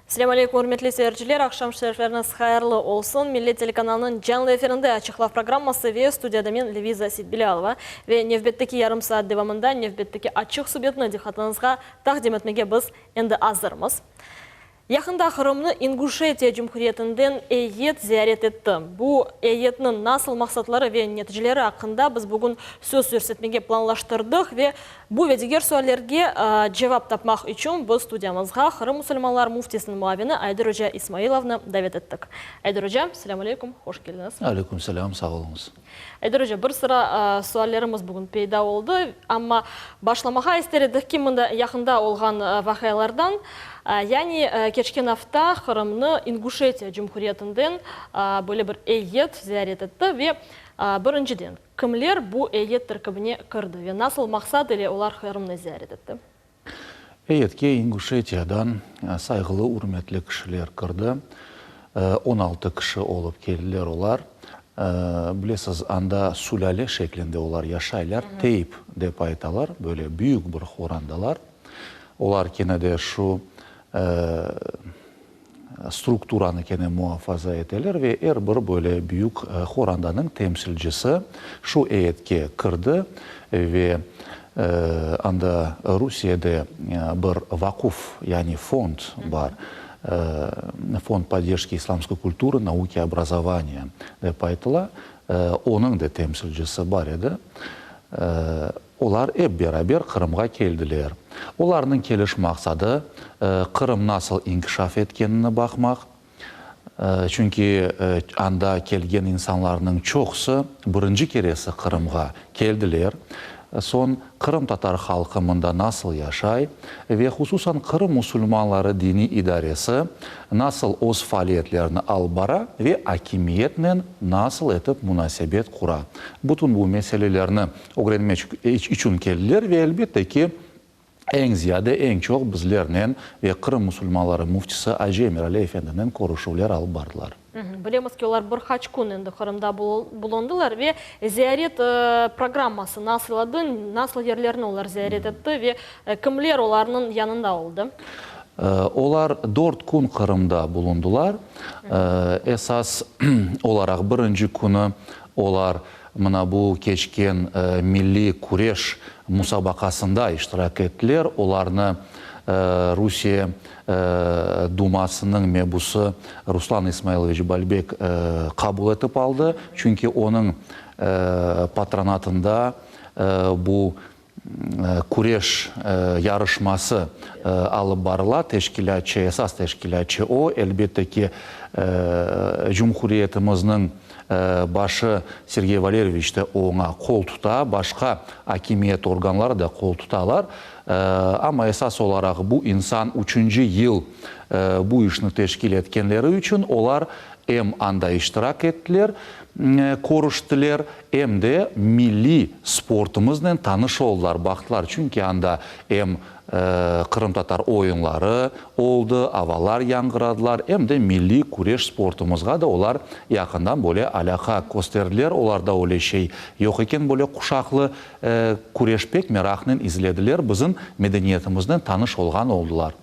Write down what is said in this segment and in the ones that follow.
Selâm aleykum, ürmetli seyirciler, aqşam şerifleriñiz hayırlı olsun. Millet telekanalınıñ canlı efirinde Açıqlav programması ve studiyada men, Leviza Seytbilâlova. Ve nevbetteki yarım saat devamında nevbetteki açıq subetni diqqatıñızğa taqdim etmege biz endi azırmız. Yaqında Qırımnı İnguşetiya Cumhuriyetinden eyyet ziyaret etti. Bu eyyetniñ nasıl maqsatları ve neticeleri aqqında biz bugün söz yürsetmege planlaştırdıq ve bu ve diger suallerge cevap tapmaq içün biz studiyamızğa Qırım musulmanlar müftisiniñ muavini Ayder oca İsmailovnı davet ettik. Ayder oca, selâm aleykum, hoş keldiñiz. Aleyküm selâm, sağ oluñız. Ayder oca, bir sıra suallerimiz bugün peyda oldı, amma başlamağa ister edik ki, mında yaqında olğan vaqialardan, yani keçken afta Qırımnı İnguşetiya Cumhuriyetinden böyle bir eyyet ziyaret etti ve birinciden, kimler bu eyyet terkibine kirdi ve nasıl maqsat ile olar Qırımnı ziyaret etti? Eyyetke İnguşetiyadan sayğılı, ürmetli kişiler kirdi. 16 kişi olıp keldiler olar. Bilesiz, anda sülâle şeklinde olar yaşaylar, teyp dep aytalar, böyle büyük bir horandalar. Olar kene de şu strukturanı kene muafaza eteler ve er bir böyle büyük horandanıñ temsilcisi şu eyetke kirdi ve anda Rusiyede bir vaquf, yani fond bar, Fond podderjki islamskoy kulturı, nauki i obrazovaniya dep aytıla, onıñ da temsilcisi bar edi. Olar ep beraber Qırımğa keldiler. Olarnıñ keliş maqsadı, Qırım nasıl inkişaf etkenini baqmaq, çünki anda kelgen insanlarnıñ çoqusı birinci keresi Qırımğa keldiler. Soñ, qırımtatar halqı mında nasıl yaşay ve hususan Qırım musulmanları diniy idaresi nasıl öz faaliyetlerini alıp bara ve akimiyetnen nasıl etip munasebet qura, bütün bu meselelerni ögrenmek içün keldiler ve, elbette ki, eñ ziyade, eñ çoq bizlernen ve Qırım musulmanları müftisi Acı Emirali efendinen körüşüvler alıp bardılar. Bilemiz ki, olar bir qaç kün endi Qırımda bulundılar ve ziyaret programması nasıl edi, nasıl yerlerni olar ziyaret etti ve kimler olarnıñ yanında oldı? Olar dört kün Qırımda bulundılar. Esas olaraq birinci künü olar Mına bu keçken milliy küreş musabaqasında iştirak ettiler. Olarnı Rusiye Dumasınıñ mebusı Ruslan İsmailoviç Balbek qabul etip aldı, çünki onıñ patronatında bu küreş yarışması alıp barıla, teşkilâtçı, esas teşkilâtçı o, elbette ki, cumhuriyetimizniñ başı Sergey Valeryeviç de oña qol tuta, başqa akimiyet organları da qol tutalar, amma esas olaraq bu insan üçünci yıl bu işni teşkil etkenleri içün olar em anda iştirak ettiler, körüştiler, em de milliy sportımıznen tanış oldılar, baqtılar, çünki anda em qırımtatar oyunları oldı, avalar yañğıradılar, em de milliy küreş sportımızğa da olar yaqından böyle alâqa kösterdiler, olarda öyle şey yoq eken, böyle quşaqlı küreş pek meraqnen izlediler, bizim medeniyetimiznen tanış olğan oldılar.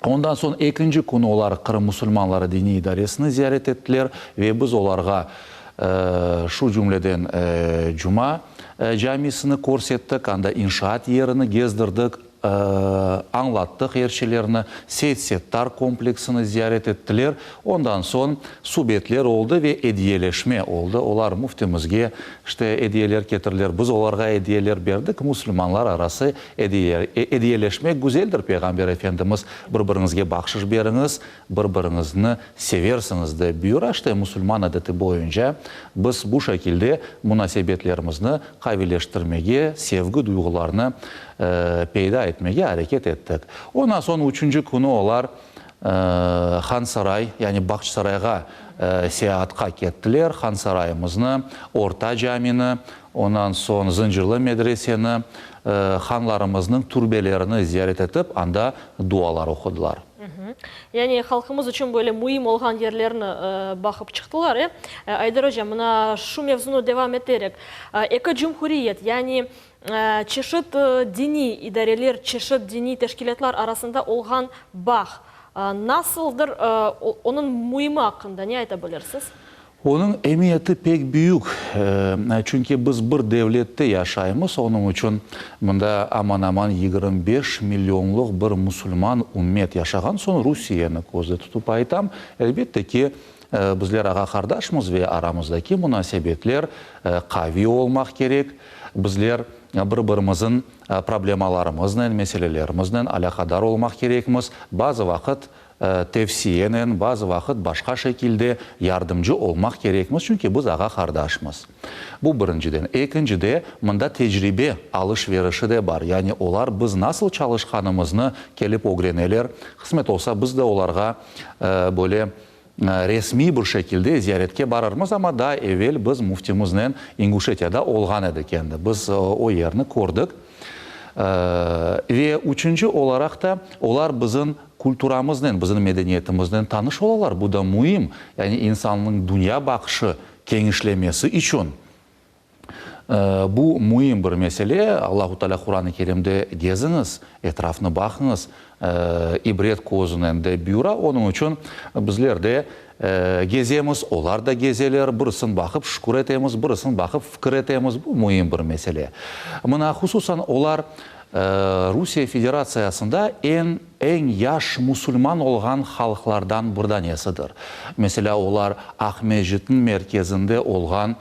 Ondan soñ ekinci künü olar Qırım musulmanları diniy idaresini ziyaret ettiler ve biz olarğa, şu cümleden, Cuma camisini körsettik, anda inşaat yerini gezdirdik, añlattıq er şeylerni, Seyt-Settar kompleksini ziyaret ettiler. Ondan soñ subetler oldı ve ediyeleşme oldı. Olar müftimizge, işte, ediyeler ketirdiler, biz olarğa ediyeler berdik, musulmanlar arası Ediyeleşmek güzeldir, Peyğamber Efendimiz, Bir-biriñizge bahşış beriñiz, bir-biriñizni seversiñiz, dep buyura. İşte, musulman adeti boyunca biz bu şekilde munasebetlerimizni qaviyleştirmege, sevgi duyğularını peyda etmege areket ettik. Ondan soñ üçünci künü olar Hansaray, yani Bağçasarayğa seyaatqa kettiler. Hansarayımıznı, Orta camini, Ondan soñ Zıncırlı medreseni, hanlarımıznıñ türbelerini ziyaret etip, anda dualar oqudılar. Yani halqımız içün böyle müim olğan yerlerni baqıp çıqtılar, e? Ayder oca, mına şu mevzunı devam eterek, eki cumhuriyet, yani çeşit diniy idareler, çeşit diniy teşkilâtlar arasında olğan bağ. Nasıldır onıñ müimi aqqında ne ayta bilirsiz? Onıñ emiyeti pek büyük, çünki biz bir devlette yaşaymız, onıñ içün mında aman-aman 25 millionlıq bir musulman ümmet yaşağan soñ, Rusiyeni közde tutıp aytam, elbette ki, bizler ağa-qardaşmız ve aramızdaki munasebetler qaviy olmaq kerek, bizler bir-birimizin problemalarımıznen, meselelerimiznen alâqadar olmaq kerekmiz, bazı vaqıt tevsiyenen, bazı vaqıt başqa şekilde yardımcı olmaq kerekmiz, çünki biz ağa-qardaşmız. Bu birinciden. Ekincide, mında tecribe alış-verişi de bar, yani olar biz nasıl çalışqanımıznı kelip ögreneler, qısmet olsa biz de olarğa böyle resmiy bir şekilde ziyaretke bararmız, amma daa evel biz müftimiznen İnguşetiyada olğan edik endi, biz o yerni kördik. Ve üçünci olaraq da, olar bizim kulturamıznen, bizim medeniyetimiznen tanış olalar, bu da müim, yani insannıñ dünya baqışı keñişlemesi içün. Bu müim bir mesele. Allahu Teala Quran-ı Kerimde Geziñiz, etrafnı baqıñız, ibret közünen dep buyura. Onıñ içün bizler de gezemiz, olar da gezeler, birisin baqıp şükür etemiz, birisin baqıp fikir etemiz. Bu müim bir mesele. Mına, hususan, olar Rusiye Federatsiyasında eñ eñ yaş musulman olğan halqlardan bir danesidir. Meselâ, olar Aqmescitniñ merkezinde olğan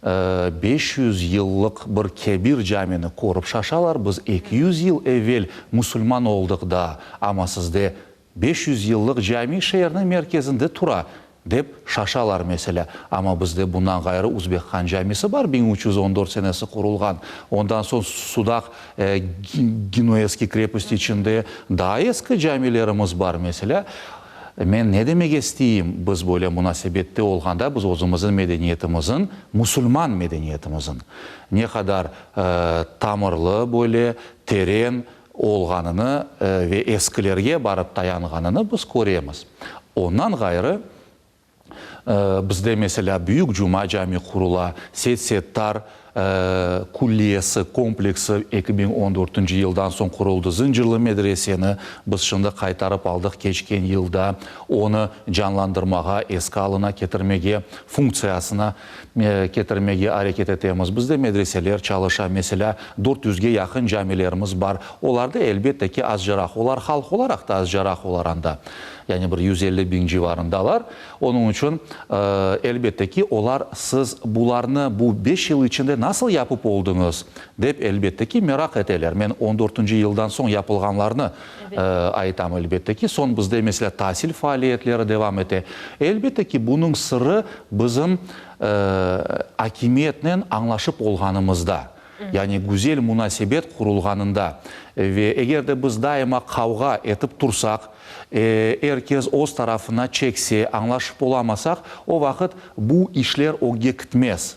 500 yıllıq bir kebir camini körip şaşalar, biz 200 yıl evel musulman oldıq daa, amma sizde 500 yıllıq cami şeerniñ merkezinde tura, dep şaşalar, meselâ. Amma bizde bundan ğayrı Uzbek han camisi bar, 1314 senesi qurulğan, ondan soñ Sudaq Genuezskiy kreposti içinde daa eski camilerimiz bar, meselâ. Men ne demege isteyim, biz böyle munasebette olğanda, biz özümizin medeniyetimizin, musulman medeniyetimizin ne qadar tamırlı, böyle teren olğanını ve eskilerge barıp tayanğanını biz köremiz. Ondan ğayrı, Bizde, meselâ, büyük Cuma cami qurula, Seit-Settar külliyesi, kompleksi 2014-nci yıldan soñ quruldı, Zıncırlı medreseni biz şimdi qaytarıp aldıq keçken yılda, onı canlandırmağa, eski alına ketirmege, funktsiyasına ketirmege areket etemiz. Bizde medreseler çalışa, meselâ, dört yüzge yaqın camilerimiz bar, olarda, elbette ki, azcaraq, olar halq olaraq da azcaraq olar anda. Yani bir 150 biñ civarındalar. Onıñ içün, elbette ki, olar siz bularnı bu beş yıl içinde nasıl yapıp oldıñız, dep, elbette ki, meraq eteler. Men on dörtünci yıldan soñ yapılğanlarnı aytam, elbette ki. Soñ bizde, meselâ, tasil faaliyetleri devam ete. Elbette ki, bunıñ sırrı bizim akimiyetnen añlaşıp olğanımızda. Yani güzel munasebet qurulğanında ve eger de biz daima qavğa etip tursaq, er kes öz tarafına çekse, añlaşıp olamasaq, o vaqıt bu işler ögge kitmez.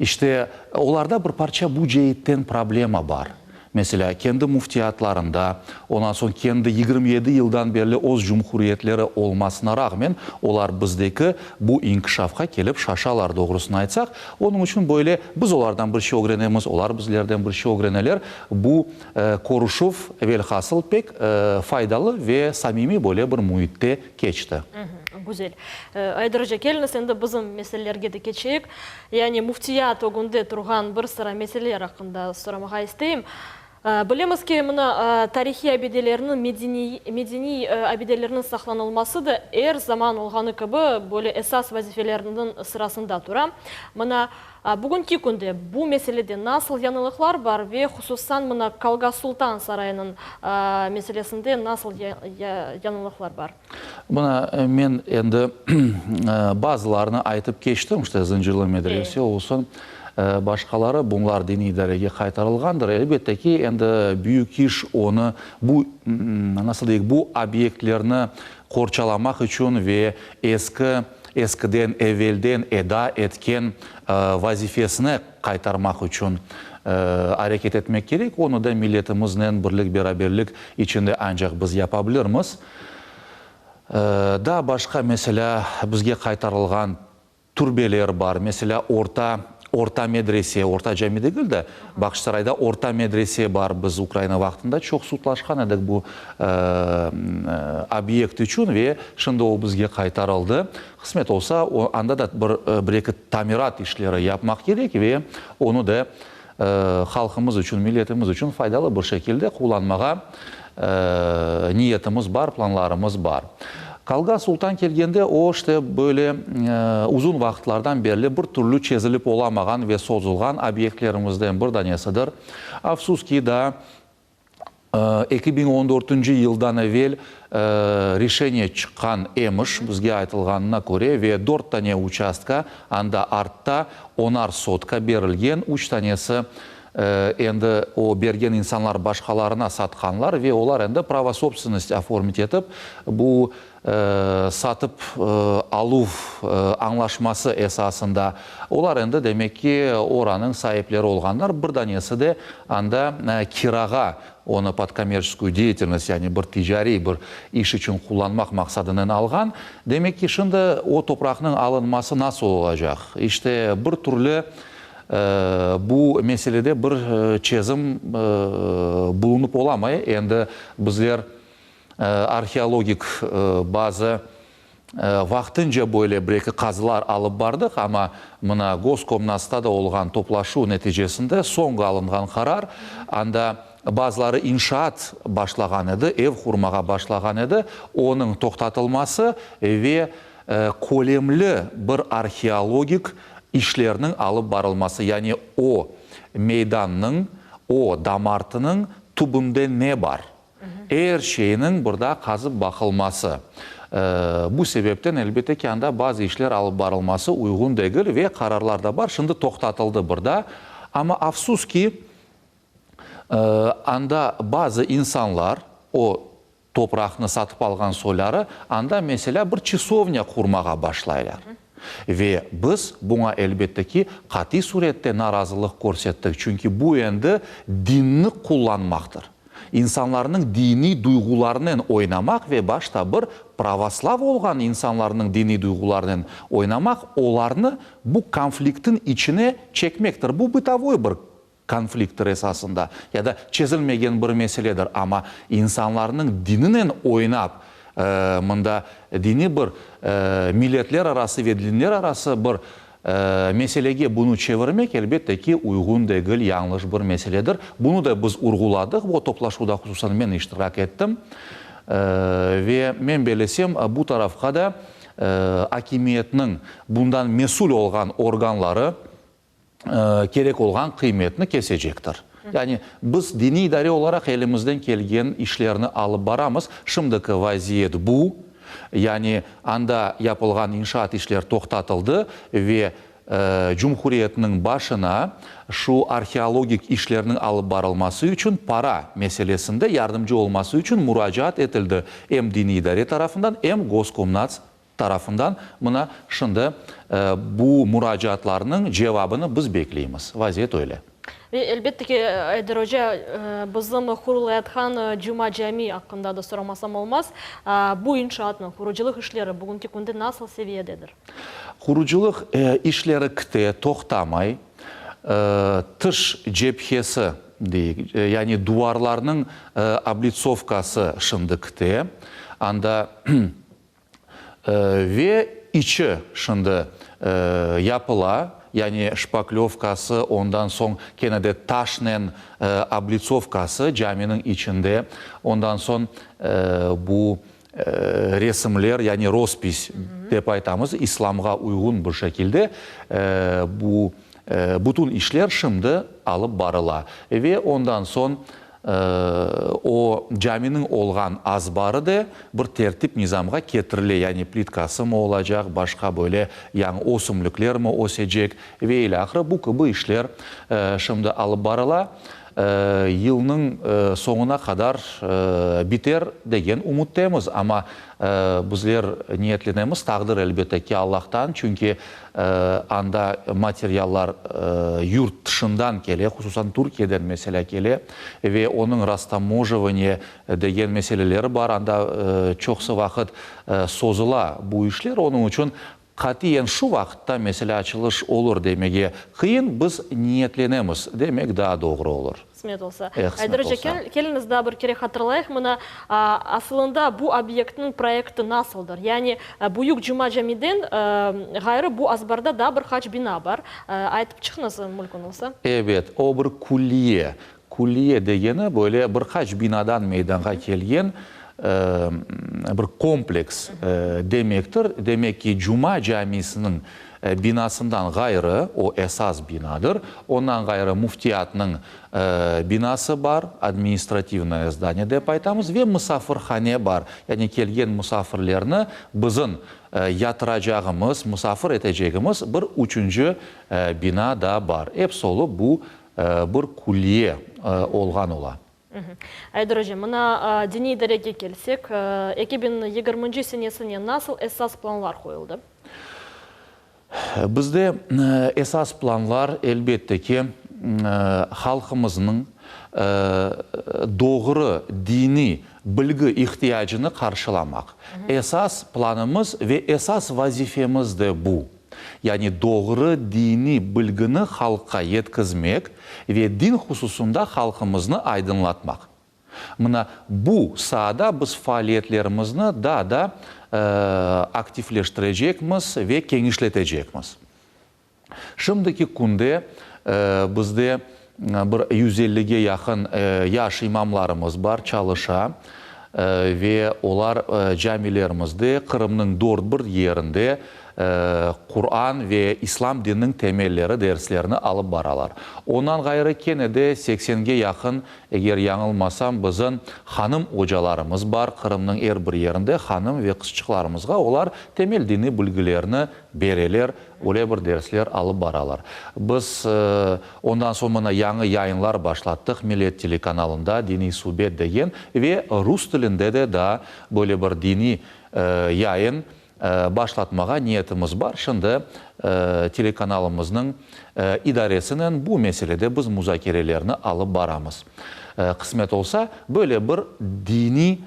İşte, olarda bir parça bu ceetten problema bar. Meselâ, kendi müftiyatlarında, ondan soñ kendi 27 yıldan berli öz cumhuriyetleri olmasına rağmen, olar bizdeki bu inkişafqa kelip şaşalar, doğrusını aytsaq. Onıñ içün böyle biz olardan bir şey ögrenemiz, olar bizlerden bir şey ögreneler. Bu körüşüv, velhasıl, pek faydalı ve samimiy böyle bir müitte keçti. Güzel. Ayder oca, keliñiz endi bizim meselelerge de keçeyik. Yani müftiyat ögünde turğan bir sıra meseleler aqqında soramağa isteyim. Bilemiz ki, mına, tarihiy abidelerniñ, medeniy abidelerniñ saqlanılması da er zaman olğanı kibi, böyle esas vazifelerniñ sırasında tura. Mına, bugünki künde bu meselede nasıl yañılıqlar bar ve hususan mına Kalga Sultan sarayınıñ meselesinde nasıl yañılıqlar bar? Mına, men endi bazılarını aytıp keçtim, işte, Zıncırlı medrese olsun, başqaları, bunlar diniy idarege qaytarılğandır. Elbette ki, endi büyük iş onı, bu, nasıl deyik, bu obyektlerni qorçalamaq içün ve eski, eskiden, evelden eda etken vazifesine qaytarmaq içün areket etmek kerek. Onı da milletimiznen birlik-beraberlik içinde ancaq biz yapa bilirmiz. Daa başqa, meselâ, bizge qaytarılğan türbeler bar. Meselâ, Orta. Orta medrese, Orta cami degil de, Bağçasarayda Orta medrese bar, biz Ukraina vaqtında çoq sudlaşqan edik bu obyekt içün ve şimdi o bizge qaytarıldı. Qısmet olsa, o anda da bir, bir-eki tamirat işleri yapmaq kerek ve onı da halqımız içün, milletimiz içün faydalı bir şekilde qullanmağa niyetimiz bar, planlarımız bar. Kalga Sultan kelgende o, işte, böyle uzun vaqıtlardan berli bir türlü çezilip olamağan ve sozulğan obyektlerimizden bir danesidir. Afsus ki, daa 2014 yıldan evel reşeniye çıqqan emiş, bizge aytılğanına köre, ve dört tane uçastka, anda artta onar sotka berilgen, üç tanesi endi o bergen insanlar başqalarına satqanlar ve olar endi pravo sobstvennost oformit etip, bu satıp aluv añlaşması esasında olar endi, demek ki, oranıñ saipleri olğanlar. Bir danesi de anda kirağa onı pod kommerçeskuyu deyatelnost, yani bir ticariy bir iş içün qullanmaq maqsadınen alğan. Demek ki, şimdi o topraqnıñ alınması nasıl olacaq? İşte, bir türlü bu meselede bir çezim bulunıp olamay. Endi bizler arheologik bazı vaqtınca böyle bir-eki qazılar alıp bardıq, amma mına Goskomnatsta da olğan toplaşuv neticesinde soñğı alınğan qarar, anda bazıları inşaat başlağan edi, ev qurmağa başlağan edi, onıñ toqtatılması ve kölemli bir arheologik işlerniñ alıp barılması, yani o meydannıñ, o damartınıñ tübünde ne bar? Er şeyniñ bir daa qazıp baqılması. Bu sebepten, elbette ki, anda bazı işler alıp barılması uyğun degil ve qararlar da bar, şimdi toqtatıldı bir daa. Amma, afsus ki, anda bazı insanlar, o topraqnı satıp alğan soyları, anda, meselâ, bir çasovnâ qurmağa başlaylar. Ve biz buña, elbette ki, qatiy surette narazılıq körsettik, çünki bu endi dinni qullanmaqtır. İnsanlarnıñ diniy duyğularınen oynamaq ve başta bir pravoslav olğan insanlarnıñ diniy duyğularınen oynamaq, olarnı bu konfliktin içine çekmektir. Bu bıtovoy bir konflikttir esasında ya da çezilmegen bir meseledir, amma insanlarnıñ dininen oynap, mında diniy bir milletler arası ve dinler arası bir Meselege bunı çevirmek, elbette ki, uyğun degil, yañlış bir meseledir. Bunı da biz urğuladıq, o toplaşuvda hususan men iştirak ettim. Ve men bellesem, bu tarafqa da akimiyetniñ bundan mesül olğan organları kerek olğan qıymetni kesecektir. Yani biz diniy idare olaraq elimizden kelgen işlerni alıp baramız. Şimdiki vaziyet bu. Yani anda yapılğan inşaat işler toqtatıldı ve cumhuriyetniñ başına şu arheologik işlerniñ alıp barılması içün para meselesinde yardımcı olması içün muracaat etildi em diniy idare tarafından, em Goskomnats tarafından. Mına şimdi bu muracaatlarnıñ cevabını biz bekleymiz. Vaziyet öyle. Ve elbette ki, Ayder oca, bizim qurulayatqan Cuma cami aqqında da soramasam olmaz. Bu inşaatnıñ qurucılıq işleri bugünki künde nasıl seviyededir? Qurucılıq işleri kite, toqtamay. Tış cephesi deyik, yani duvarlarnıñ oblitsovkası şimdi kite. Anda Ve içi şimdi yapıla, yani şpaklövkası, ondan soñ kene de taşnen oblitsovkası caminiñ içinde, ondan soñ bu resimler, yani rospis dep aytamız, islamğa uyğun bir şekilde bu bütün işler şimdi alıp barıla. Ve ondan soñ O caminiñ olğan azbarı de bir tertip-nizamğa ketirile, yani plitkasımı olacaq, başqa böyle yañı ösümliklermi ösecek ve ilâhre bu kibi işler şimdi alıp barıla. Yılnıñ soñuna qadar biter degen ümüttemiz, amma bizler niyetlenemiz, taqdir elbette ki Allahtan, çünki Anda materiallar yurt tışından kele, hususan Türkiyeden meselâ kele ve onıñ rastamojevaniye degen meseleleri bar, anda çoqusı vaqıt sozula bu işler, onıñ içün. Qatiyen şu vaqıtta meselâ açılış olur demege qıyın, biz niyetlenemiz demek daa doğru olur. Qısmet olsa. Ayder oca, keliñiz daa bir kere hatırlayıq, mına, asılında bu obyektniñ proyekti nasıldır? Yani Büyük Cuma camiden ğayrı bu azbarda daa bir qaç bina bar. Aytıp çıqıñız, mümkün olsa. Ebet, o bir külliye. Külliye degeni böyle bir qaç binadan meydanğa kelgen bir kompleks demektir. Demek ki, Cuma camisiniñ binasından ğayrı, o esas binadır, ondan ğayrı müftiyatnıñ binası bar, administrativnoye zdaniye dep aytamız, ve musafirhane bar, yani kelgen musafirlerni bizim yatıracağımız, musafir etecegimiz bir üçünci bina da bar. Episi olıp bu bir külliye olğan ola. Ayder oca, mına diniy idarege kelsek, 2020 senesine nasıl esas planlar qoyuldı? Bizde esas planlar, elbette ki, halqımıznıñ doğru diniy bilgi ihtiyacını qarşılamaq. Esas planımız ve esas vazifemiz de bu. Yani doğru diniy bilgini halqqa yetkizmek ve din hususında halqımıznı aydınlatmaq. Mına bu saada biz faaliyetlerimizni daa da aktivleştirecekmiz ve kenişletecekmiz. Şimdiki künde bizde bir 150-ge yaqın yaş imamlarımız bar, çalışa ve olar camilerimizde, Qırımnıñ dört bir yerinde Quran ve İslam dininiñ temelleri derslerini alıp baralar. Ondan ğayrı kene de seksenge yaqın, eger yañılmasam, bizim hanım ocalarımız bar, Qırımnıñ er bir yerinde hanım ve qızçıqlarımızğa olar temel diniy bilgilerni bereler, öyle bir dersler alıp baralar. Biz ondan soñ mına yañı yayınlar başlattıq Millet telekanalında, Diniy subet degen ve rus tilinde de daa böyle bir diniy yayın başlatmağa niyetimiz bar. Şimdi telekanalımıznıñ idaresinen bu meselede biz muzakerelerni alıp baramız. Qısmet olsa, böyle bir diniy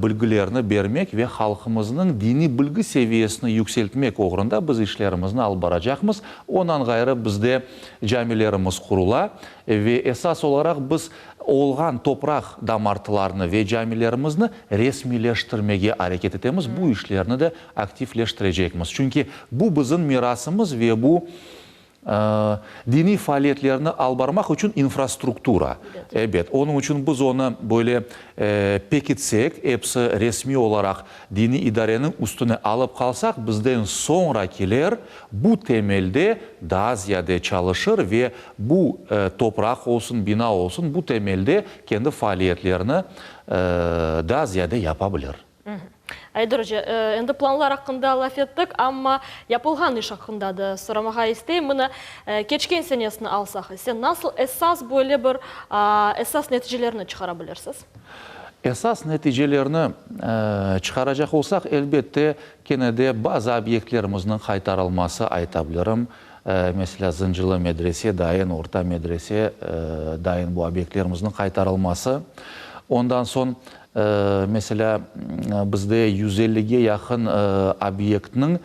bilgilerni bermek ve halqımıznıñ diniy bilgi seviyesini yükseltmek oğrunda biz işlerimizni alıp baracaqmız. Ondan ğayrı bizde camilerimiz qurula ve esas olaraq biz olğan topraq damartılarını ve camilerimizni resmiyleştirmege areket etemiz, bu işlerni de aktivleştirecekmiz. Çünki bu bizim mirasımız ve bu diniy faaliyetlerni alıp barmaq içün infrastruktura. Ebet, onıñ içün biz onı böyle pekitsek, episi resmiy olaraq Diniy idareniñ üstüne alıp qalsaq, bizden soñrakiler bu temelde daa ziyade çalışır ve bu topraq olsun, bina olsun, bu temelde kendi faaliyetlerini daa ziyade yapa bilir. Ayder oca, endi planlar aqqında laf ettik, amma yapılğan iş aqqında da soramağa isteyim. Mına, keçken senesini alsaq ise, nasıl esas böyle bir esas neticelerni çıqara bilirsiz? Esas neticelerni çıqaracaq olsaq, elbette, kene de bazı obyektlerimizniñ qaytarılması ayta bilirim. Meselâ, Zıncılı medrese dayın, Orta medrese dayın bu obyektlerimizniñ qaytarılması. Ondan soñ, meselâ, bizde 150-ge yaqın obyektniñ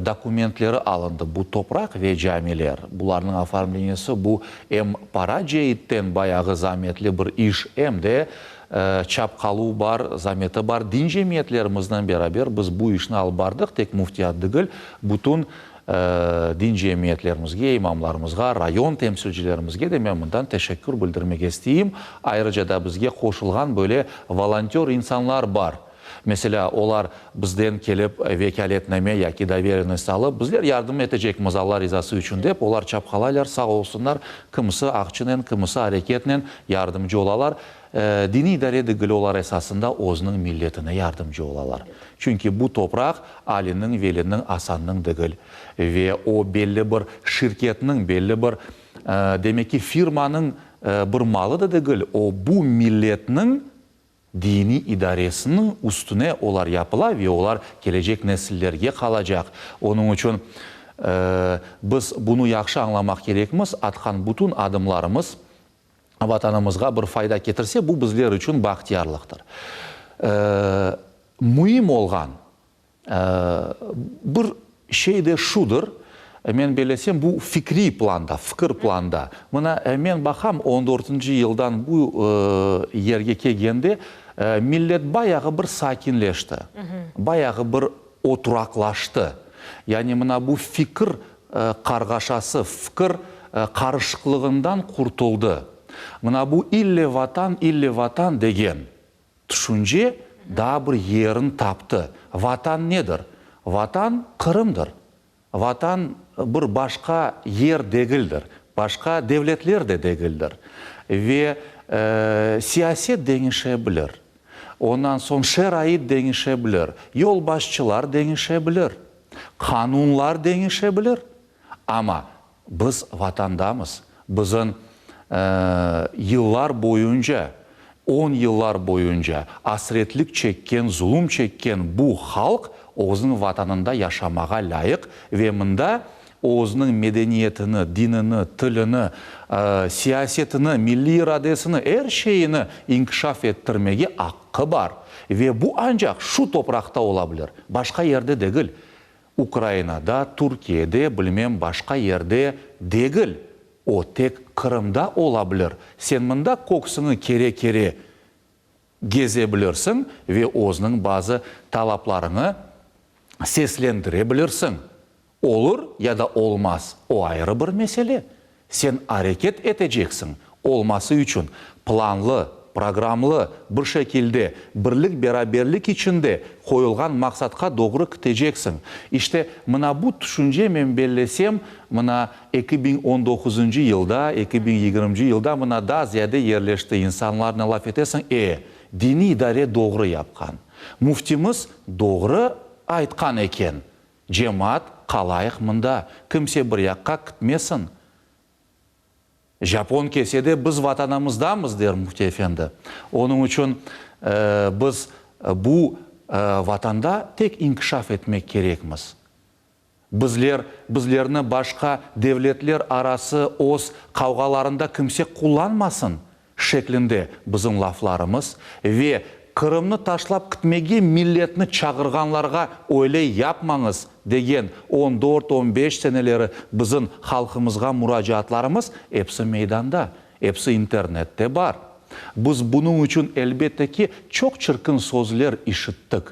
Dokumentleri alındı, bu topraq ve camiler. Bularnıñ oformleniyesi bu em para ceetten bayağı zametli bir iş, em de çapqaluv bar, zameti bar. Din cemiyetlerimiznen beraber biz bu işni alıp bardıq, tek müftiyat degil, bütün din cemiyetlerimizge, imamlarımızğa, rayon temsilcilerimizge de men mından teşekkür bildirmege isteyim. Ayrıca da bizge qoşulğan böyle volontör insanlar bar. Meselâ, olar bizden kelip vekâletname yaki doverennost alıp, bizler yardım etecekmiz Alla rizası içün dep, olar çapqalaylar, sağ olsunlar, kimisi aqçınen, kimisi areketnen yardımcı olalar. Diniy idare degil, olar esasında özüniñ milletine yardımcı olalar. Çünki bu topraq Aliniñ, Veliniñ, Asannıñ degil. Ve o belli bir şirketniñ, belli bir, demek ki, firmanıñ bir malı da degil, o bu milletniñ Diniy idaresiniñ üstüne olar yapıla ve olar kelecek nesillerge qalacaq. Onıñ içün biz bunı yahşı añlamaq kerekmiz, atqan bütün adımlarımız Vatanımızğa bir fayda ketirse, bu bizler içün bahtiyarlıqtır. Müim olğan bir. şey de şudır, men bellesem, bu fikriy planda, fikir planda. Mına, men baqam, on dörtünci yıldan bu yerge kelgende, millet bayağı bir sakinleşti, bayağı bir oturaqlaştı. Yani mına bu fikir qarğaşası, fikir qarışıqlığından qurtuldı. Mına bu ille Vatan, ille Vatan degen tüşünce daa bir yerin taptı. Vatan nedir? Vatan, Qırımdır. Vatan bir başqa yer degildir, başqa devletler de degildir. Ve siyaset deñişe bilir, ondan soñ şarait deñişe bilir, yolbaşçılar deñişe bilir, qanunlar deñişe bilir, amma biz Vatandamız, bizim yıllar boyunca, on yıllar boyunca asretlik çekken, zulum çekken bu halq özüniñ Vatanında yaşamağa lâyıq ve mında özüniñ medeniyetini, dinini, tilini, siyasetini, milliy iradesini, er şeyini inkişaf ettirmege aqqı bar. Ve bu ancaq şu topraqta ola bilir, başqa yerde degil. Ukrainada, Türkiyede, bilmem, başqa yerde degil. O tek Qırımda ola bilir. Sen mında köksüñi kere-kere geze bilirsiñ ve özüniñ bazı talaplarıñı seslendire bilirsiñ. Olur ya da olmaz, o ayrı bir mesele. Sen areket eteceksiñ, olması içün planlı, programlı bir şekilde, birlik-beraberlik içinde qoyulğan maqsatqa doğru kiteceksiñ. İşte, mına bu tüşünce, men bellesem, mına 2019-ncı yılda, 2020-nci yılda mına daa ziyade yerleşti. İnsanlarnen laf etesiñ, e, diniy idare doğru yapqan, müftimiz doğru aytqan eken, Cemaat, qalayıq mında, kimse bir yaqqa kitmesin. Japon kelse de, biz Vatanımızdamız, der Müfti efendi. Onıñ içün biz bu Vatanda tek inkişaf etmek kerekmiz. Bizler, bizlerni başqa devletler arası öz qavğalarında kimse qullanmasın. Şeklinde bizim laflarımız ve Qırımnı taşlap kitmege milletni çağırğanlarğa öyle yapmañız degen on dört, on beş seneleri bizim halqımızğa muracaatlarımız episi meydanda, episi internette bar. Biz bunıñ içün elbette ki çoq çirkin sözler işittik.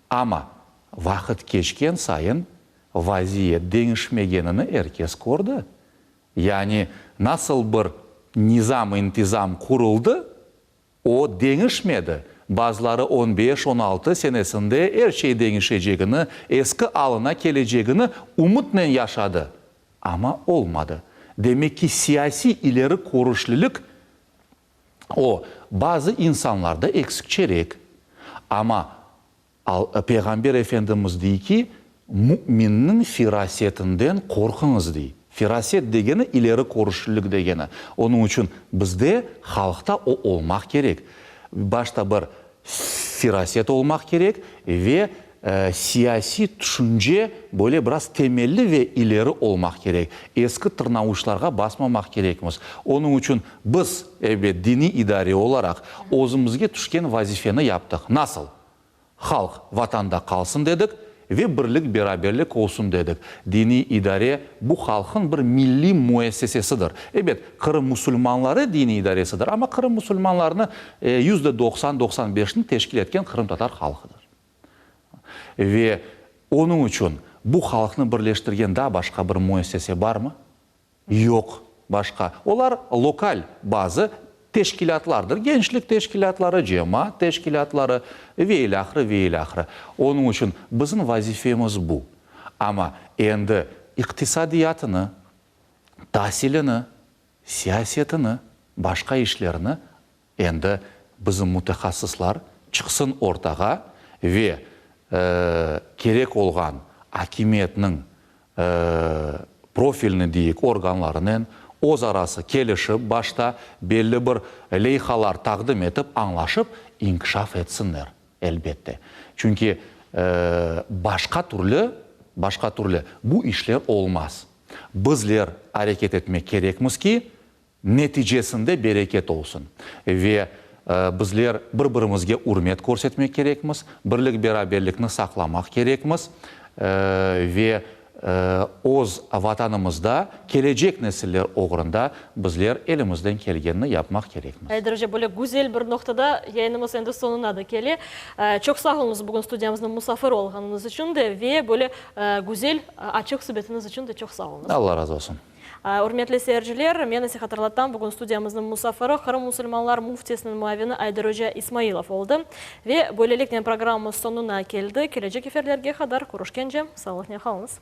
Amma vaqıt keçken sayın vaziyet deñişmegenini er kes kördi. Yani nasıl bir nizam-intizam quruldı, o deñişmedi. Bazıları on beş, on altı senesinde er şey deñişecegini, eski alına kelecegini ümütnen yaşadı. Amma olmadı. Demek ki, siyasiy ileri körüşlilik o, bazı insanlarda eksikçerek. Amma Peyğamber Efendimiz dey ki, Müminniñ firasetinden qorquñız, dey. Firaset degeni, ileri körüşlilik degeni. Onıñ içün bizde, halqta o olmaq kerek. Başta bir firaset olmaq kerek ve siyasiy tüşünce böyle biraz temelli ve ileri olmaq kerek. Eski tırnavuçlarğa basmamaq kerekmiz. Onıñ içün biz, ebet, diniy idare olaraq, özümizge tüşken vazifeni yaptıq. Nasıl? Halq Vatanda qalsın dedik ve birlik-beraberlik olsun dedik. Diniy idare bu halqnıñ bir milliy müessesesidir. Ebet, Qırım musulmanları diniy idaresidir, amma Qırım musulmanlarını yüzde 90, 95-ni teşkil etken qırımtatar halqıdır. Ve onıñ içün bu halqnı birleştirgen daa başqa bir müessese barmı? Yoq, başqa. Olar lokal bazı teşkilâtlardır, gençlik teşkilâtları, cemaat teşkilâtları ve ilâhre, ve ilâhre. Onıñ içün bizim vazifemiz bu. Amma endi iqtisadiyatını, tasilini, siyasetini, başqa işlerini Endi bizim mütehassıslar çıqsın ortağa ve kerek olğan akimiyetniñ profilni deyik organlarınen öz arası kelişip başta belli bir leyhalar taqdim etip añlaşıp inkişaf etsinler, elbette. Çünki başqa türlü, başqa türlü bu işler olmaz. Bizler areket etmek kerekmiz ki, Neticesinde bereket olsun. Ve bizler bir-birimizge ürmet körsetmek kerekmiz, birlik-beraberlikni saqlamaq kerekmiz. Ve öz Vatanımızda kelecek nesiller oğrunda bizler elimizden kelgenini yapmaq kerekmiz. Ayder oca, böyle güzel bir noqtada yayınımız endi soñuna da kele. Çoq sağ oluñız bugün studiyamıznıñ musafiri olğanıñız içün de ve böyle güzel açıq subetiñiz içün de çoq sağ oluñız. Alla razı olsun. Ürmetli seyirciler, men ise hatırlatam, bugün studiyamıznıñ musafiri Qırım musulmanlar müftisiniñ muavini Ayder oca İsmailov oldı. Ve böyleliknen programmamız soñuna keldi. Kelecek efirlerge qadar körüşkence, sağlıqnen qalıñız.